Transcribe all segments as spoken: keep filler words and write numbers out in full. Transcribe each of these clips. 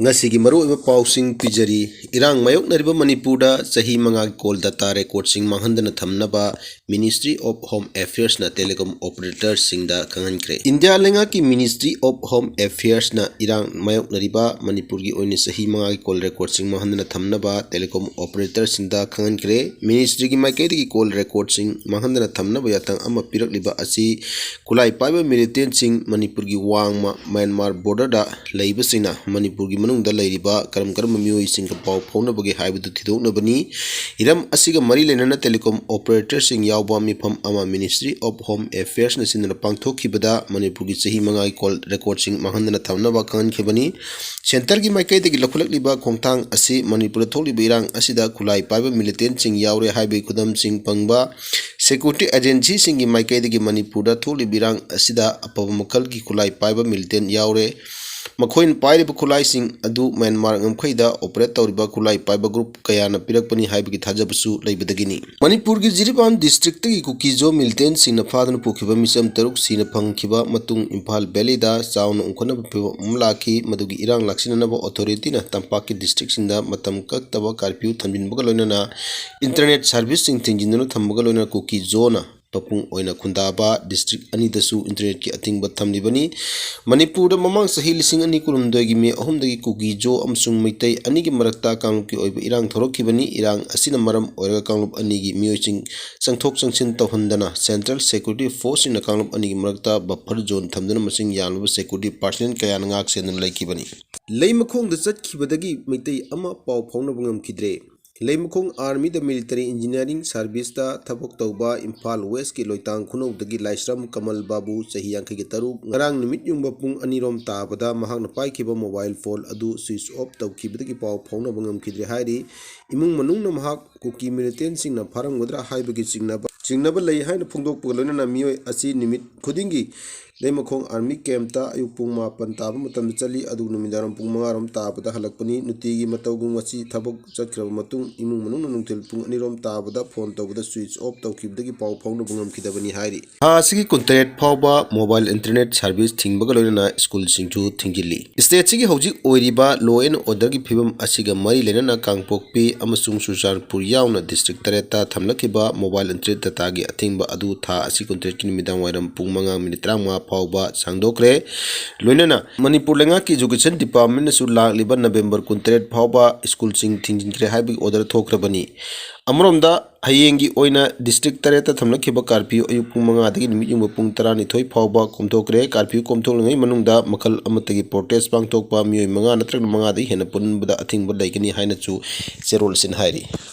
ꯉꯁꯤꯒꯤ ꯃꯔꯨꯑꯣꯏꯕ ꯄꯥꯎꯁꯤꯡ ꯄꯤꯖꯔꯤ꯫ ꯏꯔꯥꯡ ꯃꯥꯌꯣꯛꯅꯔꯤꯕ ꯃꯅꯤꯄꯨꯔꯗ ꯆꯍꯤ ꯃꯉꯥꯒꯤ call data recordꯁꯤꯡ ꯃꯥꯡꯍꯟꯗꯅ ꯊꯝꯅꯕ Ministry of Home Affairsꯅ telecom operatorꯁꯤꯡꯗ ꯈꯪꯍꯟꯈ꯭ꯔꯦ꯫ ꯏꯟꯗꯤꯌꯥ ꯂꯩꯉꯥꯛꯀꯤ Ministry of Home Affairsꯅ ꯏꯔꯥꯡ ꯃꯥꯌꯣꯛꯅꯔꯤꯕ ꯃꯅꯤꯄꯨꯔꯒꯤ ꯑꯣꯏꯅ ꯆꯍꯤ ꯃꯉꯥꯒꯤ call recordꯁꯤꯡ ꯃꯥꯡꯍꯟꯗꯅ ꯊꯝꯅꯕ telecom operatorꯁꯤꯡꯗ ꯈꯪꯍꯟꯈ꯭ꯔꯦ꯫ Ministryꯒꯤ ꯃꯥꯏꯀꯩꯗꯒꯤ call recordꯁꯤꯡ ꯃꯥꯡꯍꯟꯗꯅ ꯊꯝꯅꯕ ꯌꯥꯊꯪ ꯑꯃ ꯄꯤꯔꯛꯂꯤꯕ ꯑꯁꯤ ꯈꯨꯠꯂꯥꯏ ꯄꯥꯏꯕ militantꯁꯤꯡ ꯃꯅꯤꯄꯨꯔꯒꯤ ꯋꯥꯡꯃ ꯃ꯭ꯌꯥꯟꯃꯥꯔ borderꯗ ꯂꯩꯕꯁꯤꯡꯅ ꯃꯅꯤꯄꯨꯔꯒꯤ ꯃꯅꯨꯡꯗ ꯂꯩꯔꯤꯕ ꯀꯔꯝ ꯀꯔꯝꯕ ꯃꯤꯑꯣꯏꯁꯤꯡꯒ ꯄꯥꯎ ꯐꯥꯎꯅꯕꯒꯦ ꯍꯥꯏꯕꯗꯨ ꯊꯤꯗꯣꯛꯅꯕꯅꯤ꯫ ꯍꯤꯔꯝ ꯑꯁꯤꯒ ꯃꯔꯤ ꯂꯩꯅꯅ telecom operatorꯁꯤꯡ ꯌꯥꯎꯕ ꯃꯤꯐꯝ ꯑꯃ Ministry of Home Affairsꯅ ꯁꯤꯟꯗꯨꯅ ꯄꯥꯡꯊꯣꯛꯈꯤꯕꯗ ꯃꯅꯤꯄꯨꯔꯒꯤ ꯆꯍꯤ ꯃꯉꯥꯒꯤ call recordꯁꯤꯡ ꯃꯥꯡꯍꯟꯗꯅ ꯊꯝꯅꯕ ꯈꯪꯍꯟꯈꯤꯕꯅꯤ꯫ Centreꯒꯤ ꯃꯥꯏꯀꯩꯗꯒꯤ ꯂꯧꯈꯠꯂꯛꯂꯤꯕ ꯈꯣꯡꯊꯥꯡ ꯑꯁꯤ ꯃꯅꯤꯄꯨꯔꯗ ꯊꯣꯛꯂꯤꯕ ꯏꯔꯥꯡ ꯑꯁꯤꯗ ꯈꯨꯠꯂꯥꯏ ꯄꯥꯏꯕ militantꯁꯤꯡ ꯌꯥꯎꯔꯦ ꯍꯥꯏꯕꯒꯤ ꯈꯨꯗꯝꯁꯤꯡ ꯐꯪꯕ security agencyꯁꯤꯡꯒꯤ ꯃꯥꯏꯀꯩꯗꯒꯤ ꯃꯅꯤꯄꯨꯔꯗ ꯊꯣꯛꯂꯤꯕ ꯏꯔꯥꯡ ꯑꯁꯤꯗ ꯑꯐꯕ ꯃꯈꯜꯒꯤ ꯈꯨꯠꯂꯥꯏ ꯄꯥꯏꯕ militant ꯌꯥꯎꯔꯦ꯫ ꯃꯈꯣꯏꯅ ꯄꯥꯏꯔꯤꯕ ꯈꯨꯠꯂꯥꯏꯁꯤꯡ ꯑꯗꯨ ꯃ꯭ꯌꯥꯟꯃꯥꯔ ꯉꯝꯈꯩꯗ operate ꯇꯧꯔꯤꯕ ꯈꯨꯠꯂꯥꯏ ꯄꯥꯏꯕ group ꯀꯌꯥꯅ ꯄꯤꯔꯛꯄꯅꯤ ꯍꯥꯏꯕꯒꯤ ꯊꯥꯖꯕꯁꯨ ꯂꯩꯕꯗꯒꯤꯅꯤ꯫ ꯃꯅꯤꯄꯨꯔꯒꯤ ꯖꯤꯔꯤꯕꯥꯝ districtꯇꯒꯤ ꯀꯨꯀꯤ-ꯖꯣ militantꯁꯤꯡꯅ ꯐꯥꯗꯨꯅ ꯄꯨꯈꯤꯕ ꯃꯤꯆꯝ ꯇꯔꯨꯛ ꯁꯤꯅ ꯐꯪꯈꯤꯕ ꯃꯇꯨꯡ ꯏꯝꯐꯥꯜ valleyꯗ ꯆꯥꯎꯅ ꯎꯪꯈꯠꯅꯕ ꯐꯤꯚꯝ ꯑꯃ ꯂꯥꯛꯈꯤ꯫ ꯃꯗꯨꯒꯤ ꯏꯔꯥꯡ ꯂꯥꯛꯁꯤꯟꯅꯅꯕ authorityꯅ ꯇꯝꯄꯥꯛꯀꯤ districtꯁꯤꯡꯗ ꯃꯇꯝ ꯀꯛꯇꯕ curfew ꯊꯝꯖꯤꯟꯕꯒ ꯂꯣꯏꯅꯅ internet serviceꯁꯤꯡ ꯊꯤꯡꯖꯤꯟꯗꯨꯅ ꯊꯝꯕꯒ ꯂꯣꯏꯅꯅ ꯀꯨꯀꯤ-ꯖꯣꯅ ꯃꯄꯨꯡ ꯑꯣꯏꯅ ꯈꯨꯟꯗꯥꯕ district ꯑꯅꯤꯗꯁꯨ internetꯀꯤ ꯑꯊꯤꯡꯕ ꯊꯝꯂꯤꯕꯅꯤ꯫ ꯃꯅꯤꯄꯨꯔꯗ ꯃꯃꯥꯡ ꯆꯍꯤ ꯂꯤꯁꯤꯡ ꯑꯅꯤ ꯀꯨꯟꯍꯨꯝꯗꯣꯏꯒꯤ May ꯑꯍꯨꯝꯗꯒꯤ ꯀꯨꯀꯤ-ꯖꯣ ꯑꯃꯁꯨꯡ ꯃꯩꯇꯩ ꯑꯅꯤꯒꯤ ꯃꯔꯛꯇ ꯀꯥꯡꯂꯨꯞꯀꯤ ꯑꯣꯏꯕ ꯏꯔꯥꯡ ꯊꯣꯔꯛꯈꯤꯕꯅꯤ꯫ ꯏꯔꯥꯡ ꯑꯁꯤꯅ ꯃꯔꯝ ꯑꯣꯏꯔꯒ ꯀꯥꯡꯂꯨꯞ ꯑꯅꯤꯒꯤ ꯃꯤꯑꯣꯏꯁꯤꯡ ꯆꯪꯊꯣꯛ ꯆꯪꯁꯤꯟ ꯇꯧꯍꯟꯗꯅ Central Security Forceꯁꯤꯡꯅ ꯀꯥꯡꯂꯨꯞ ꯑꯅꯤꯒꯤ ꯃꯔꯛꯇ buffer zone ꯊꯝꯗꯨꯅ ꯃꯁꯤꯡ ꯌꯥꯝꯂꯕ security personnel ꯀꯌꯥꯅ ꯉꯥꯛ ꯁꯦꯟꯗꯨꯅ ꯂꯩꯈꯤꯕꯅꯤ꯫ ꯂꯩꯃꯈꯣꯡꯗ ꯆꯠꯈꯤꯕꯗꯒꯤ ꯃꯩꯇꯩ ꯑꯃ ꯄꯥꯎ ꯐꯥꯎꯅꯕ ꯉꯝꯈꯤꯗ꯭ꯔꯦ꯫ ꯂꯩꯃꯈꯣꯡ armyꯗ military engineering serviceꯇ ꯊꯕꯛ ꯇꯧꯕ ꯏꯝꯐꯥꯜ Westꯀꯤ ꯂꯣꯏꯇꯥꯡ ꯈꯨꯅꯧꯗꯒꯤ ꯂꯥꯏꯁ꯭ꯔꯝ ꯀꯃꯜ ꯕꯥꯕꯨ, ꯆꯍꯤ ꯌꯥꯡꯈꯩꯒ ꯇꯔꯨꯛ, ꯉꯔꯥꯡ ꯅꯨꯃꯤꯠ ꯌꯨꯡꯕ ꯄꯨꯡ ꯑꯅꯤꯔꯣꯝ ꯇꯥꯕꯗ ꯃꯍꯥꯛꯅ ꯄꯥꯏꯈꯤꯕ mobile phone ꯑꯗꯨ switch off ꯇꯧꯈꯤꯕꯗꯒꯤ ꯄꯥꯎ ꯐꯥꯎꯅꯕ ꯉꯝꯈꯤꯗ꯭ꯔꯦ ꯍꯥꯏꯔꯤ꯫ ꯏꯃꯨꯡ ꯃꯅꯨꯡꯅ ꯃꯍꯥꯛ ꯀꯨꯀꯤ militantꯁꯤꯡꯅ ꯐꯥꯔꯝꯒꯗ꯭ꯔꯥ ꯍꯥꯏꯕꯒꯤ ꯆꯤꯡꯅꯕ ꯆꯤꯡꯅꯕ ꯂꯩ ꯍꯥꯏꯅ ꯐꯣꯡꯗꯣꯛꯄꯒ ꯂꯣꯏꯅꯅ ꯃꯤꯑꯣꯏ ꯑꯁꯤ ꯅꯨꯃꯤꯠ ꯈꯨꯗꯤꯡꯒꯤ ꯂꯩꯃꯈꯣꯡ ꯑꯥꯔꯃꯤ ꯀꯦꯝꯞꯇ ꯑꯌꯨꯛ ꯄꯨꯡ ꯃꯥꯄꯟ ꯇꯥꯕ ꯃꯇꯝꯗ ꯆꯠꯂꯤ, ꯑꯗꯨꯒ ꯅꯨꯃꯤꯗꯥꯡꯋꯥꯏꯔꯝ ꯄꯨꯡ ꯃꯉꯥꯔꯣꯝ ꯇꯥꯕꯗ ꯍꯜꯂꯛꯄꯅꯤ꯫ ꯅꯨꯡꯇꯤꯒꯤ ꯃꯇꯧꯒꯨꯝ ꯉꯁꯤ ꯊꯕꯛ ꯆꯠꯈ꯭ꯔꯕ ꯃꯇꯨꯡ ꯏꯃꯨꯡ ꯃꯅꯨꯡꯅ ꯅꯨꯡꯊꯤꯜ ꯄꯨꯡ ꯑꯅꯤꯔꯣꯝ ꯇꯥꯕꯗ ꯐꯣꯟ ꯇꯧꯕꯗ ꯁ꯭ꯋꯤꯆ ꯑꯣꯐ ꯇꯧꯈꯤꯕꯗꯒꯤ ꯄꯥꯎ ꯐꯥꯎꯅꯕ ꯉꯝꯈꯤꯗꯕꯅꯤ ꯍꯥꯏꯔꯤ꯫ ꯊꯥ ꯑꯁꯤꯒꯤ ꯀꯨꯟꯇꯔꯦꯠ ꯐꯥꯎꯕ ꯃꯣꯕꯥꯏꯜ ꯏꯟꯇꯔꯅꯦꯠ ꯁꯥꯔꯚꯤꯁ ꯊꯤꯡꯕꯒ ꯂꯣꯏꯅꯅ ꯁ꯭ꯀꯨꯜꯁꯤꯡꯁꯨ ꯊꯤꯡꯖꯤꯜꯂꯤ꯫ ꯁ꯭ꯇꯦꯠꯁꯤꯒꯤ ꯍꯧꯖꯤꯛ ꯑꯣꯏꯔꯤꯕ law and orderꯒꯤ ꯐꯤꯕꯝ ꯑꯁꯤꯒ ꯃꯔꯤ ꯂꯩꯅꯅ ꯀꯥꯡꯄꯣꯛꯄꯤ ꯑꯃꯁꯨꯡ ꯆꯨꯔꯆꯥꯟꯄꯨꯔ ꯌꯥꯎꯅ ꯗꯤꯁꯇ꯭ꯔꯤꯛ ꯇꯔꯦꯠꯇ ꯊꯝꯂꯛꯈꯤꯕ ꯃꯣꯕꯥꯏꯜ ꯏꯟꯇꯔꯅꯦꯠ ꯗꯇꯥꯒꯤ ꯑꯊꯤꯡꯕ ꯑꯗꯨ ꯊꯥ ꯑꯁꯤ ꯀꯨꯟꯇꯔꯦꯠꯀꯤ ꯅꯨꯃꯤꯗꯥꯡ ꯋꯥꯏꯔꯝ ꯄꯨꯡ ꯃꯉꯥ ꯃꯤꯅꯤꯠ ꯇꯔꯥꯃꯉꯥ ꯐꯥꯎꯕ ꯁꯥꯡꯗꯣꯛꯈ꯭ꯔꯦ꯫ ꯂꯣꯏꯅꯅ ꯃꯅꯤꯄꯨꯔ ꯂꯩꯉꯥꯛꯀꯤ ꯏꯖꯨꯀꯦꯁꯟ ꯗꯤꯄꯥꯔꯠꯃꯦꯟꯅꯁꯨ ꯂꯥꯛꯂꯤꯕ ꯅꯕꯦꯝꯕꯔ ꯀꯨꯟꯇꯔꯦꯠ ꯐꯥꯎꯕ ꯁ꯭ꯀꯨꯜꯁꯤꯡ ꯊꯤꯡꯖꯤꯟꯈ꯭ꯔꯦ ꯍꯥꯏꯕꯒꯤ ꯑꯣꯔꯗꯔ ꯊꯣꯛꯈ꯭ꯔꯕꯅꯤ꯫ ꯑꯃꯔꯣꯝꯗ ꯍꯌꯦꯡꯒꯤ ꯑꯣꯏꯅ ꯗꯤꯁꯇ꯭ꯔꯤꯛ ꯇꯔꯦꯠꯇ ꯊꯝꯂꯛꯈꯤꯕ ꯀꯥꯔꯐ꯭ꯌꯨ ꯑꯌꯨꯛ ꯄꯨꯡ ꯃꯉꯥꯗꯒꯤ ꯅꯨꯃꯤꯠ ꯌꯨꯡꯕ ꯄꯨꯡ ꯇꯔꯥꯅꯤꯊꯣꯏ ꯐꯥꯎꯕ ꯀꯣꯝꯊꯣꯛꯈ꯭ꯔꯦ꯫ ꯀꯥꯔꯐ꯭ꯌꯨ ꯀꯣꯝꯊꯣꯛꯂꯤꯉꯩ ꯃꯅꯨꯡꯗ ꯃꯈꯜ ꯑꯃꯠꯇꯒꯤ ꯄ꯭ꯔꯣꯇꯦꯁ ꯄꯥꯡꯊꯣꯛꯄ ꯃꯤꯑꯣꯏ ꯃꯉꯥ ꯅꯠꯇ꯭ꯔꯒ ꯃꯉꯥꯗꯒꯤ ꯍꯦꯟꯅ ꯄꯨꯟꯕꯗ ꯑꯊꯤꯡꯕ ꯂꯩꯒꯅꯤ ꯍꯥꯏꯅꯁꯨ ꯆꯦꯔꯣꯜ ꯑꯁꯤꯅ ꯍꯥꯏꯔꯤ꯫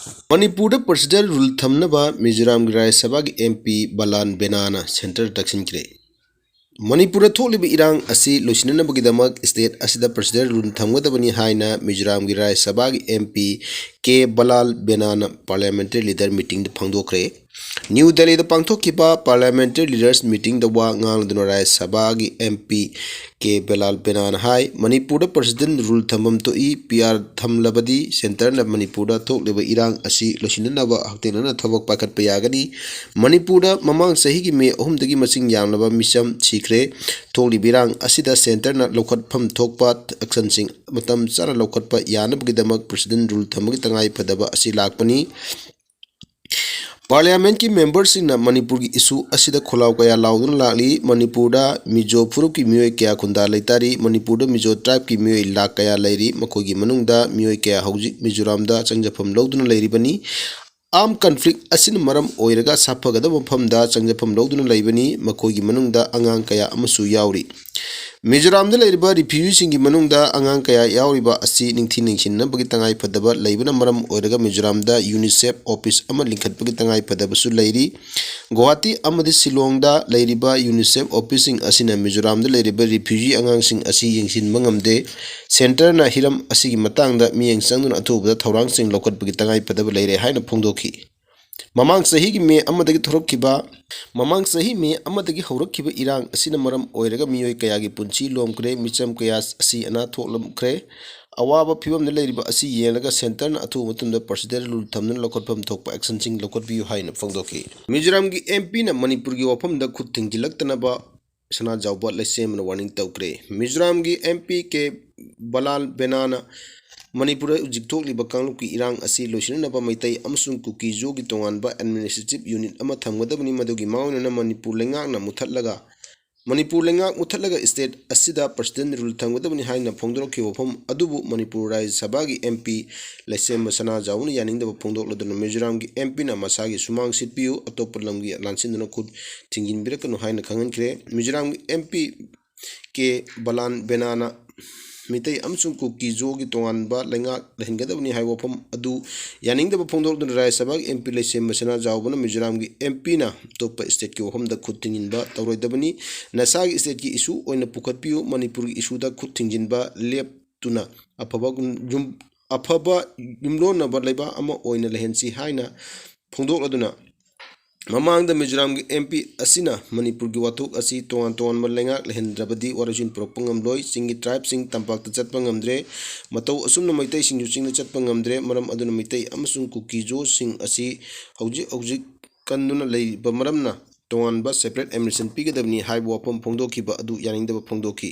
ꯃꯅꯤꯄꯨꯔꯗ ꯄ꯭ꯔꯣꯁꯤꯗꯔ ꯔꯨꯜ ꯊꯝꯅꯕ ꯃꯤꯖꯣꯔꯥꯝꯒꯤ ꯔꯥꯖ꯭ꯌ ꯁꯚꯥꯒꯤ ꯑꯦꯝ ꯄꯤ ꯕꯂꯥꯟ ꯕꯦꯅꯥꯅ ꯁꯦꯟꯇꯔ ꯇꯛꯁꯤꯟꯈ꯭ꯔꯦ꯫ ꯃꯅꯤꯄꯨꯔꯗ ꯊꯣꯛꯂꯤꯕ ꯏꯔꯥꯡ ꯑꯁꯤ ꯂꯣꯏꯁꯤꯟꯅꯅꯕꯒꯤꯗꯃꯛ ꯁ꯭ꯇꯦꯠ ꯑꯁꯤꯗ ꯄ꯭ꯔꯣꯁꯤꯗꯔ ꯔꯨꯜ ꯊꯝꯒꯗꯕꯅꯤ ꯍꯥꯏꯅ ꯃꯤꯖꯣꯔꯥꯝꯒꯤ ꯔꯥꯖ꯭ꯌ ꯁꯚꯥꯒꯤ ꯑꯦꯝ ꯄꯤ ꯀꯦ ꯕꯂꯥꯜ ꯕꯦꯅꯥꯅ ꯄꯥꯔꯂꯤꯌꯥꯃꯦꯟꯇꯔꯤ ꯂꯤꯗꯔ ꯃꯤꯇꯤꯡꯗ ꯐꯣꯡꯗꯣꯛꯈ꯭ꯔꯦ꯫ ꯅ꯭ꯌꯨ ꯗꯦꯜꯂꯤꯗ ꯄꯥꯡꯊꯣꯛꯈꯤꯕ ꯄꯥꯔꯂꯤꯌꯥꯃꯦꯟꯇꯔꯤ ꯂꯤꯗꯔꯁ ꯃꯤꯇꯤꯡꯗ ꯋꯥ ꯉꯥꯡꯂꯗꯨꯅ ꯔꯥꯖ꯭ꯌ ꯁꯚꯥꯒꯤ ꯑꯦꯝ ꯄꯤ ꯀꯦ ꯕꯂꯥꯜ ꯕꯦꯅꯥꯅ ꯍꯥꯏ, ꯃꯅꯤꯄꯨꯔꯗ ꯄ꯭ꯔꯣꯁꯤꯗꯔ ꯔꯨꯜ ꯊꯝꯐꯝ ꯊꯣꯛꯏ, ꯄꯤ ꯑꯥꯔ ꯊꯝꯂꯕꯗꯤ ꯁꯦꯟꯇꯔꯅ ꯃꯅꯤꯄꯨꯔꯗ ꯊꯣꯛꯂꯤꯕ ꯏꯔꯥꯡ ꯑꯁꯤ ꯂꯣꯏꯁꯤꯟꯅꯅꯕ ꯍꯛꯊꯦꯡꯅꯅ ꯊꯕꯛ ꯄꯥꯏꯈꯠꯄ ꯌꯥꯒꯅꯤ꯫ ꯃꯅꯤꯄꯨꯔꯗ ꯃꯃꯥꯡ ꯆꯍꯤꯒꯤ ꯃꯦ ꯑꯍꯨꯝꯗꯒꯤ ꯃꯁꯤꯡ ꯌꯥꯝꯂꯕ ꯃꯤꯆꯝ ꯁꯤꯈ꯭ꯔꯦ꯫ ꯊꯣꯛꯂꯤꯕ ꯏꯔꯥꯡ ꯑꯁꯤꯗ ꯁꯦꯟꯇꯔꯅ ꯂꯧꯈꯠꯐꯝ ꯊꯣꯛꯄ ꯑꯦꯛꯁꯟꯁꯤꯡ ꯃꯇꯝ ꯆꯥꯅ ꯂꯧꯈꯠꯄ ꯌꯥꯅꯕꯒꯤꯗꯃꯛ ꯄ꯭ꯔꯦꯁꯤꯗꯦꯟ ꯔꯨꯜ ꯊꯝꯕꯒꯤ ꯇꯉꯥꯏ ꯐꯗꯕ ꯑꯁꯤ ꯂꯥꯛꯄꯅꯤ꯫ ꯄꯥꯔꯂꯤꯌꯥꯃꯦꯟꯠꯀꯤ ꯃꯦꯝꯕꯔꯁꯤꯡꯅ ꯃꯅꯤꯄꯨꯔꯒꯤ ꯏꯁꯨ ꯑꯁꯤꯗ ꯈꯣꯜꯂꯥꯎ ꯀꯌꯥ ꯂꯥꯎꯗꯨꯅ ꯂꯥꯛꯂꯤ꯫ ꯃꯅꯤꯄꯨꯔꯗ ꯃꯤꯖꯣ ꯐꯨꯔꯨꯞꯀꯤ ꯃꯤꯑꯣꯏ ꯀꯌꯥ ꯈꯨꯟꯗꯥ ꯂꯩꯇꯥꯔꯤ꯫ ꯃꯅꯤꯄꯨꯔꯗ ꯃꯤꯖꯣ ꯇ꯭ꯔꯥꯏꯕꯀꯤ ꯃꯤꯑꯣꯏ ꯂꯥꯈ ꯀꯌꯥ ꯂꯩꯔꯤ꯫ ꯃꯈꯣꯏꯒꯤ ꯃꯅꯨꯡꯗ ꯃꯤꯑꯣꯏ ꯀꯌꯥ ꯍꯧꯖꯤꯛ ꯃꯤꯖꯣꯔꯥꯝꯗ ꯆꯪꯖꯐꯝ ꯂꯧꯗꯨꯅ ꯂꯩꯔꯤꯕꯅꯤ꯫ ꯑꯥꯔꯝ ꯀꯟꯐ꯭ꯂꯤꯛ ꯑꯁꯤꯅ ꯃꯔꯝ ꯑꯣꯏꯔꯒ ꯁꯥꯐꯒꯗꯕ ꯃꯐꯝꯗ ꯆꯪꯖꯐꯝ ꯂꯧꯗꯨꯅ ꯂꯩꯕꯅꯤ꯫ ꯃꯈꯣꯏꯒꯤ ꯃꯅꯨꯡꯗ ꯑꯉꯥꯡ ꯀꯌꯥ ꯑꯃꯁꯨ ꯌꯥꯎꯔꯤ꯫ ꯃꯤꯖꯣꯔꯥꯝꯗ ꯂꯩꯔꯤꯕ ꯔꯤꯐ꯭ꯌꯨꯖꯤꯁꯤꯡꯒꯤ ꯃꯅꯨꯡꯗ ꯑꯉꯥꯡ ꯀꯌꯥ ꯌꯥꯎꯔꯤꯕ ꯑꯁꯤ ꯅꯤꯡꯊꯤ ꯅꯤꯡꯁꯤꯡꯅꯕꯒꯤ ꯇꯉꯥꯏ ꯐꯗꯕ ꯂꯩꯕꯅ ꯃꯔꯝ ꯑꯣꯏꯔꯒ ꯃꯤꯖꯣꯔꯥꯝꯗ ꯌꯨꯅꯤꯁꯦꯐ ꯑꯣꯐꯤꯁ ꯑꯃ ꯂꯤꯡꯈꯠꯄꯒꯤ ꯇꯉꯥꯏ ꯐꯗꯕꯁꯨ ꯂꯩꯔꯤ꯫ ꯒꯨꯋꯥꯍꯥꯇꯤ ꯑꯃꯗꯤ ꯁꯤꯂꯣꯡꯗ ꯂꯩꯔꯤꯕ ꯌꯨꯅꯤꯁꯦꯐ ꯑꯣꯐꯤꯁꯁꯤꯡ ꯑꯁꯤꯅ ꯃꯤꯖꯣꯔꯥꯝꯗ ꯂꯩꯔꯤꯕ ꯔꯤꯐ꯭ꯌꯨꯖꯤ ꯑꯉꯥꯡꯁꯤꯡ ꯑꯁꯤ ꯌꯦꯡꯁꯤꯟꯕ ꯉꯝꯗꯦ꯫ ꯁꯦꯟꯇꯔꯅ ꯍꯤꯔꯝ ꯑꯁꯤꯒꯤ ꯃꯇꯥꯡꯗ ꯃꯤꯠꯌꯦꯡ ꯆꯪꯗꯨꯅ ꯑꯊꯨꯕꯗ ꯊꯧꯔꯥꯡꯁꯤꯡ ꯂꯧꯈꯠꯄꯒꯤ ꯇꯉꯥꯏ ꯐꯗꯕ ꯂꯩꯔꯦ ꯍꯥꯏꯅ ꯐꯣꯡꯗꯣꯛꯈꯤ꯫ ꯃꯃꯥꯡ ꯆꯍꯤꯒꯤ ꯃꯦ ꯑꯃꯗꯒꯤ ꯊꯣꯔꯛꯈꯤꯕ ꯃꯃꯥꯡ ꯆꯍꯤ ꯃꯦ ꯑꯃꯗꯒꯤ ꯍꯧꯔꯛꯈꯤꯕ ꯏꯔꯥꯡ ꯑꯁꯤꯅ ꯃꯔꯝ ꯑꯣꯏꯔꯒ ꯃꯤꯑꯣꯏ ꯀꯌꯥꯒꯤ ꯄꯨꯟꯁꯤ ꯂꯣꯝꯈ꯭ꯔꯦ, ꯃꯤꯆꯝ ꯀꯌꯥ ꯑꯁꯤ ꯑꯅꯥ ꯊꯣꯛꯂꯝꯈ꯭ꯔꯦ꯫ ꯑꯋꯥꯕ ꯐꯤꯕꯝꯗ ꯂꯩꯔꯤꯕ ꯑꯁꯤ ꯌꯦꯡꯂꯒ ꯁꯦꯟꯇꯔꯅ ꯑꯊꯨꯕ ꯃꯇꯝꯗ ꯄ꯭ꯔꯁꯤꯗꯦꯟ ꯔꯨꯜ ꯊꯝꯗꯨꯅ ꯂꯧꯈꯠꯐꯝ ꯊꯣꯛꯄ ꯑꯦꯛꯁꯟꯁꯤꯡ ꯂꯧꯈꯠꯄꯤꯌꯨ ꯍꯥꯏꯅ ꯐꯣꯡꯗꯣꯛꯈꯤ꯫ ꯃꯤꯖꯣꯔꯥꯝꯒꯤ ꯑꯦꯝ ꯄꯤꯅ ꯃꯅꯤꯄꯨꯔꯒꯤ ꯋꯥꯐꯝꯗ ꯈꯨꯠ ꯊꯤꯡꯖꯤꯜꯂꯛꯇꯅꯕ ꯁꯅꯥꯖꯥꯎꯕ ꯂꯩꯁꯦꯝꯕꯅ ꯋꯥꯔꯅꯤꯡ ꯇꯧꯈ꯭ꯔꯦ꯫ ꯃꯤꯖꯣꯔꯥꯝꯒꯤ ꯑꯦꯝ ꯄꯤ ꯀꯦ ꯕꯂꯥꯜ ꯕꯦꯅꯥꯅ ꯃꯅꯤꯄꯨꯔꯗ ꯍꯧꯖꯤꯛ ꯊꯣꯛꯂꯤꯕ ꯀꯥꯡꯂꯨꯞꯀꯤ ꯏꯔꯥꯡ ꯑꯁꯤ ꯂꯣꯏꯁꯤꯟꯅꯅꯕ ꯃꯩꯇꯩ ꯑꯃꯁꯨꯡ ꯀꯨꯀꯤ ꯖꯣꯒꯤ ꯇꯣꯉꯥꯟꯕ ꯑꯦꯗꯃꯤꯅꯤꯁꯇ꯭ꯔꯦꯇꯤꯚ ꯌꯨꯅꯤꯠ ꯑꯃ ꯊꯝꯒꯗꯕꯅꯤ, ꯃꯗꯨꯒꯤ ꯃꯥꯡꯑꯣꯏꯅꯅ ꯃꯅꯤꯄꯨꯔ ꯂꯩꯉꯥꯛꯅ ꯃꯨꯠꯊꯠꯂꯒ ꯃꯅꯤꯄꯨꯔ ꯂꯩꯉꯥꯛ ꯃꯨꯠꯊꯠꯂꯒ ꯁ꯭ꯇꯦꯠ ꯑꯁꯤꯗ ꯄ꯭ꯔꯁꯤꯗꯦꯟ ꯔꯨꯜ ꯊꯝꯒꯗꯕꯅꯤ ꯍꯥꯏꯅ ꯐꯣꯡꯗꯣꯔꯛꯈꯤꯕ ꯋꯥꯐꯝ ꯑꯗꯨꯕꯨ ꯃꯅꯤꯄꯨꯔ ꯔꯥꯖ꯭ꯌ ꯁꯚꯥꯒꯤ ꯑꯦꯝ ꯄꯤ ꯂꯩꯁꯦꯝꯕ ꯁꯅꯥꯖꯥꯎꯕꯅ ꯌꯥꯅꯤꯡꯗꯕ ꯐꯣꯡꯗꯣꯛꯂꯗꯨꯅ ꯃꯤꯖꯣꯔꯥꯝꯒꯤ ꯑꯦꯝ ꯄꯤꯅ ꯃꯁꯥꯒꯤ ꯁꯨꯃꯥꯡ ꯁꯤꯠꯄꯤꯌꯨ, ꯑꯇꯣꯞꯄ ꯂꯝꯒꯤ ꯂꯥꯟꯁꯤꯟꯗꯨꯅ ꯈꯨꯠ ꯊꯤꯡꯖꯤꯟꯕꯤꯔꯛꯀꯅꯨ ꯍꯥꯏꯅ ꯈꯪꯍꯟꯈ꯭ꯔꯦ꯫ ꯃꯤꯖꯣꯔꯥꯝꯒꯤ ꯑꯦꯝ ꯄꯤ ꯀꯦ ꯕꯂꯥꯟ ꯕꯦꯅꯥꯅ ꯃꯤꯇꯩ ꯑꯃꯁꯨꯡ ꯀꯨꯀꯤ ꯖꯣꯒꯤ ꯇꯣꯉꯥꯟꯕ ꯂꯩꯉꯥꯛ ꯂꯩꯍꯟꯒꯗꯕꯅꯤ ꯍꯥꯏꯕ ꯋꯥꯐꯝ ꯑꯗꯨ ꯌꯥꯅꯤꯡꯗꯕ ꯐꯣꯡꯗꯣꯛꯇꯨꯅ ꯔꯥꯖ꯭ꯌ ꯁꯚꯥꯒꯤ ꯑꯦꯝ ꯄꯤ ꯂꯩꯁꯦꯝꯕ ꯁꯅꯥꯖꯥꯎꯕꯅ ꯃꯤꯖꯣꯔꯥꯝꯒꯤ ꯑꯦꯝ ꯄꯤꯅ ꯑꯇꯣꯞꯄ ꯁ꯭ꯇꯦꯠꯀꯤ ꯋꯥꯐꯝꯗ ꯈꯨꯠ ꯊꯤꯡꯖꯤꯟꯕ ꯇꯧꯔꯣꯏꯗꯕꯅꯤ, ꯅꯁꯥꯒꯤ ꯁ꯭ꯇꯦꯠꯀꯤ ꯏꯁꯨ ꯑꯣꯏꯅ ꯄꯨꯈꯠꯄꯤꯌꯨ, ꯃꯅꯤꯄꯨꯔꯒꯤ ꯏꯁꯨꯗ ꯈꯨꯠ ꯊꯤꯡꯖꯤꯟꯕ ꯂꯦꯞꯇꯨꯅ ꯑꯐꯕ ꯌꯨꯝ ꯑꯐꯕ ꯌꯨꯝꯂꯣꯟꯅꯕ ꯂꯩꯕꯥꯛ ꯑꯃ ꯑꯣꯏꯅ ꯂꯩꯍꯟꯁꯤ ꯍꯥꯏꯅ ꯐꯣꯡꯗꯣꯛꯂꯗꯨꯅ ꯃꯃꯥꯡꯗ ꯃꯤꯖꯣꯔꯥꯝꯒꯤ ꯑꯦꯝ ꯄꯤ ꯑꯁꯤꯅ ꯃꯅꯤꯄꯨꯔꯒꯤ ꯋꯥꯊꯣꯛ ꯑꯁꯤ ꯇꯣꯉꯥꯟ ꯇꯣꯉꯥꯟꯕ ꯂꯩꯉꯥꯛ ꯂꯩꯍꯟꯗ꯭ꯔꯕꯗꯤ ꯋꯥꯔꯣꯏꯁꯤꯟ ꯄꯨꯔꯛꯄ ꯉꯝꯂꯣꯏ, ꯆꯤꯡꯒꯤ ꯇ꯭ꯔꯥꯏꯕꯁꯤꯡ ꯇꯝꯄꯥꯛꯇ ꯆꯠꯄ ꯉꯝꯗ꯭ꯔꯦ, ꯃꯇꯧ ꯑꯁꯨꯝꯅ ꯃꯩꯇꯩꯁꯤꯡꯁꯨ ꯆꯤꯡꯗ ꯆꯠꯄ ꯉꯝꯗ꯭ꯔꯦ, ꯃꯔꯝ ꯑꯗꯨꯅ ꯃꯩꯇꯩ ꯑꯃꯁꯨꯡ ꯀꯨꯀꯤ ꯖꯣꯁꯤꯡ ꯑꯁꯤ ꯍꯧꯖꯤꯛ ꯍꯧꯖꯤꯛ ꯀꯟꯗꯨꯅ ꯂꯩꯔꯤꯕ ꯃꯔꯝꯅ ꯇꯣꯉꯥꯟꯕ ꯁꯦꯄꯔꯦꯠ ꯑꯦꯗꯃꯤꯅꯤꯁꯇ꯭ꯔꯦꯁꯟ ꯄꯤꯒꯗꯕꯅꯤ ꯍꯥꯏꯕ ꯋꯥꯐꯝ ꯐꯣꯡꯗꯣꯛꯈꯤꯕ ꯑꯗꯨ ꯌꯥꯅꯤꯡꯗꯕ ꯐꯣꯡꯗꯣꯛꯈꯤ꯫